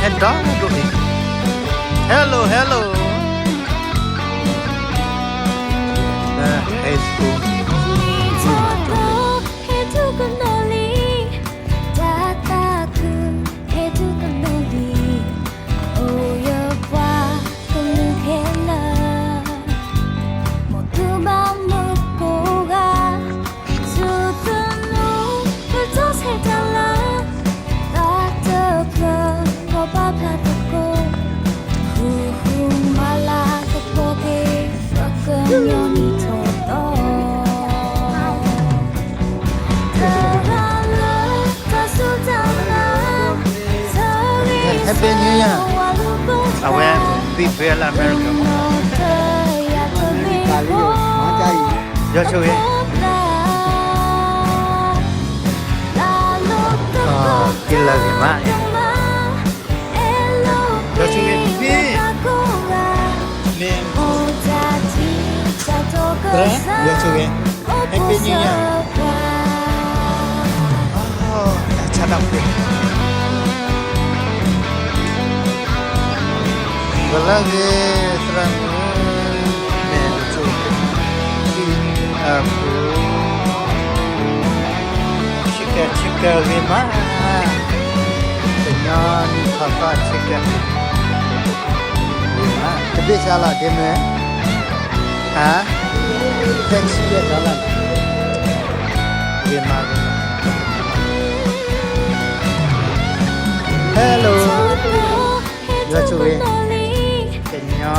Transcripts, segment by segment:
ဟဲဒီဒိၣ်အံၤ, hello hello, Facebook, ဟဲဒူၣ်ကနီၤလံ, တၢ်သးခု, ဟဲဒူၣ်ကနီၤလံ, အိၣ်ယပှၤကလုာ်ခဲလၢာ်, မ်သုဘၣ်မုၢ်ကိးဂၤ, ဆူသုနူ, ပတိစဲးတၢ်လၢ, သးတဖျၢၣ်, ကီၢ်ပၢ်ဖျါသကိး, ဃူဃူမၤလၤကပီၤက့ၤ, ပကညီနံၣ်ထီၣ်သီ Happy New Year. အဝဲ ဘံၣ်ဘဲလၢအမဲရကၤမး, ယီၤဆိၣ်ဂ့ၤ, ကလၢဂ့ၤမး, ယီၤဆိၣ်ဂ့ၤ, မ့ၢ် သရၣ်, ယီၤဆိၣ်ဂ့ၤ, Happy New Year. တၢ်ဆါတၢ်ပှ့ၤ, ကလၢဂ့ၤ သရၣ်မုၣ်, မ့ၢ်ဆိၣ်ဂ့ၤ, အပူၤ, ဆ့ကၤဆ့ကၤဂ့ၤမး, ကညီနံၣ်ထီၣ်သီဆ့ကၤ ဂ့ၤမး, တဘ့ၣ်ဆါလီၤဒ့မုၢ်, ဟါ, ဖဲဆံယဲၢ်ဒီလၣ်, ဂ့ၤမး, ဂ့ၤမး, hello, ယီၤဆိၣ်ဂ့ၤ, ကညီ, ထံ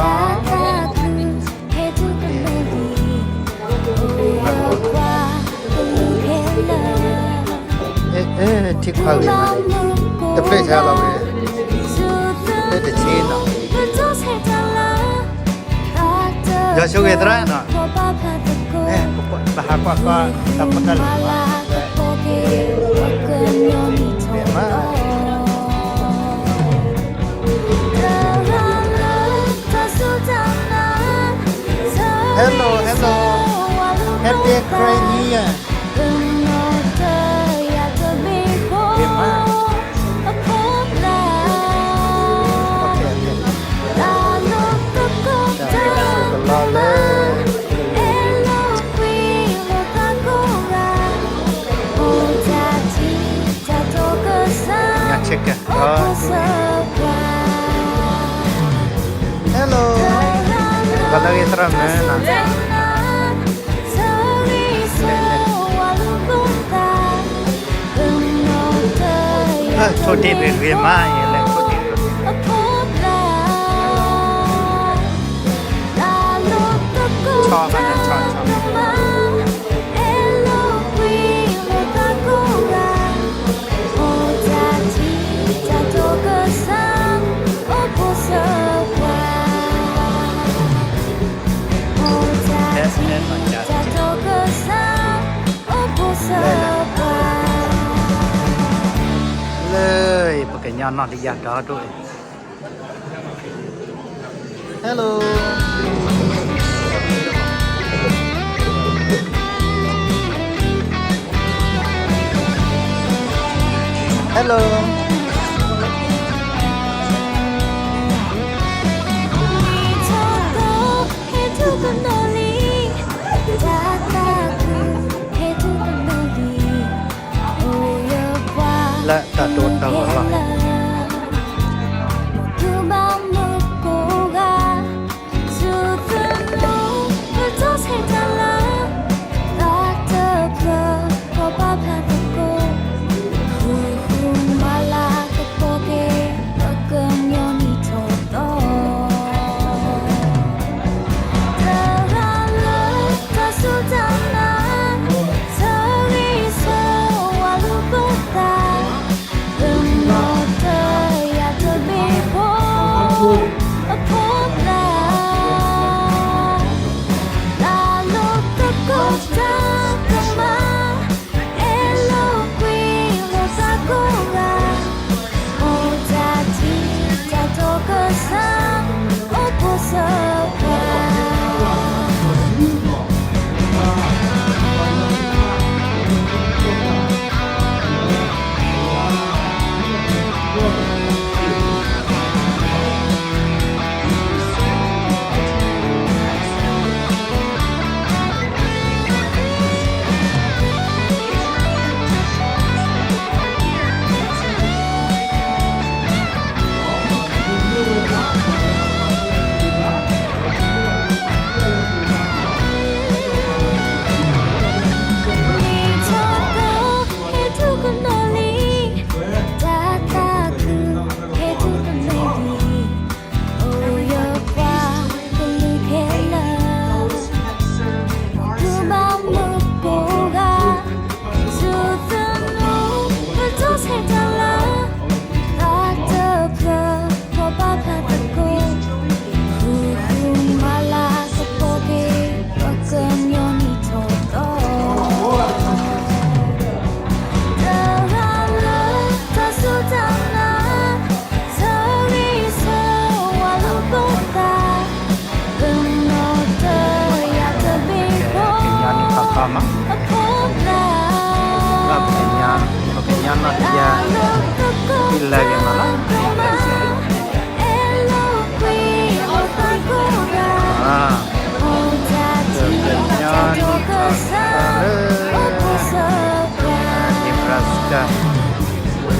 ခွါဂ့ၤမး, တဘ့ၣ်ဆါလီၤဝဲ, တဘ့ၣ်တဆံနီၤ, ယီၤဆိၣ်ဂ့ၤသရၣ်နီၤ, ပဟးကွၢ်ကွၢ် တၢ်ဖိတၢ်လံၤမး, ဂ့ၤမး, hello hello, Happy Chinese New Year. ဂ့ၤမး, တၢ်ဆိၣ်ကလီလၢ ညါဆ့ကၤ, hello, ကလၢဂ့ၤသရၣ်မုၣ်နီၤ, ထိၣ်ဒ့ၣ်ဂ့ၤဂ့ၤမးအံၤလဲၣ်, ထိၣ်ဒ့ၣ်ဂ့ၤဂ့ၤ, ဆီဖဲန့ၣ်ဆီဆီ, လၢ ပကညီနီၢ်တယၢ် ဒီဒိၣ်အံၤ, hello, hello, လၢတၢ်ဒိၣ်တၢ်ဂီၤလီၤ, လၢပကညီ, ပကညီနီၢ်တယၢ် ဒ်လဲၣ်ဂ့ၤမးလီၤ. ပကညီနီၢ်တယၢ်လၢ Nebraska,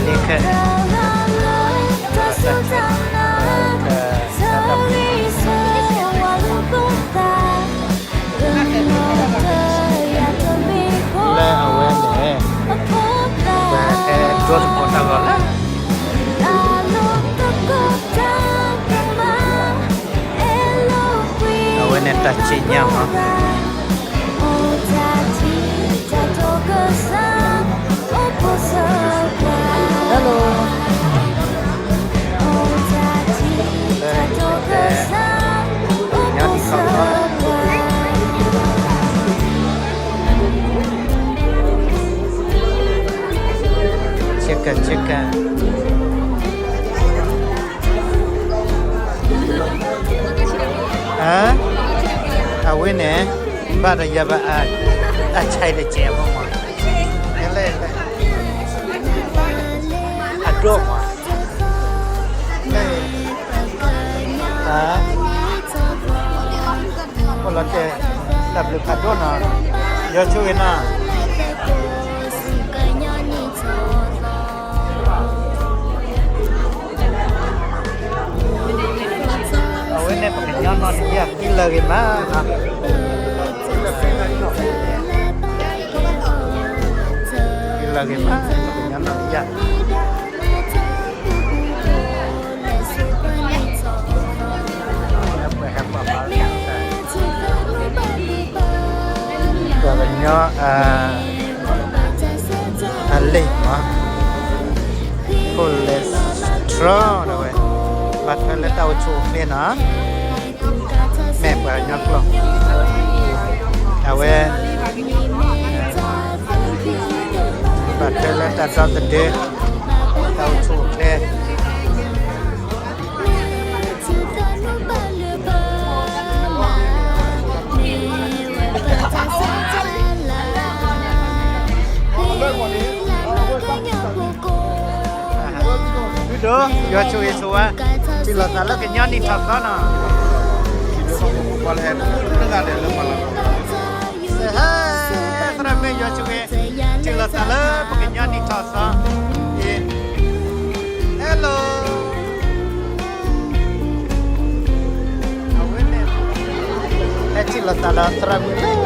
Lincoln, Nebraska, လၢအဝဲန့ၣ် ပှၤဟဲဒိသကိးတၢ်ဂီၤလၢ အဝဲန့ၣ်တၢ်စံၣ်ညီၣ်မး. Hello. ဆ့ကၤ ဆ့ကၤ အဝဲန့ၣ် ဘၣ်ဒီးယၤဘၣ် အဆဲးတကဲးဖိမး, အဒိၣ်မး, အိၣ်လီၤတဲာ် တၢ်ဘျုးဖးဒိၣ်နီၤ, ယွၤဆိၣ်ဂ့ၤနီၤ. အဝဲန့ၣ်ပကညီနီၢ်တယၢ် ဒ်လဲၣ်ဂ့ၤမး, ဒ်လဲၣ်ဂ့ၤမး ပကညီနီၢ်တယၢ်. ပှၤကညီ အလံာ်မး, ဖိလဲးစထြီဒၣ်ဝဲ, ဘၣ်ထွဲလၢတၢ်အိၣ်ဆူၣ်အိၣ်ချ့နီၤ, မ့ၢ်ပှၤကညီကျိာ်, အဝဲ ဘၣ်ထွဲလၢတၢ်ဒီသဒၢ, တၢ်အိၣ်ဆူၣ်အိၣ်ချ့. ဒုဒိၣ် ယွၤဆိၣ်ဂ့ၤဆိၣ်ဝါ, ထံၣ်လိာ်သးလၢကညီနံၣ်ထီၣ်သီနီၤ, ဟဲ သရၣ်မုၣ်ယွၤဆိၣ်ဂ့ၤ, ထံၣ်လိာ်သးလၢပကညီနံၣ်ထီၣ်သီ, hello, အဝဲန့ၣ် ဟဲထံၣ်လိာ်သးဒီးသရၣ်မုၣ်လၢ